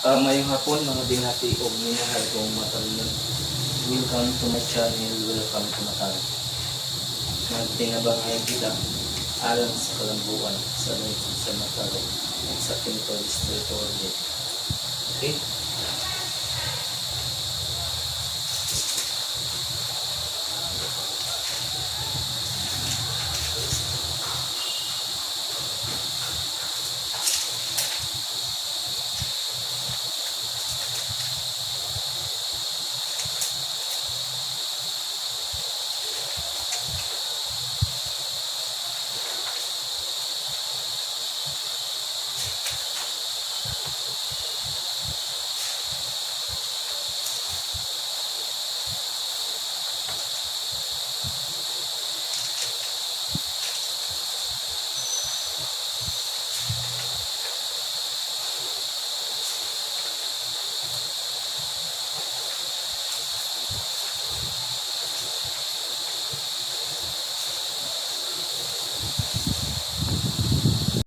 Mayong hapon, mga binati o minahal kong matalino. Welcome to my channel, welcome to Matal. Nagtinabangay kita alang sa kalambuan sa lungsod sa Matalom at sa Pinto Distrito. Okay?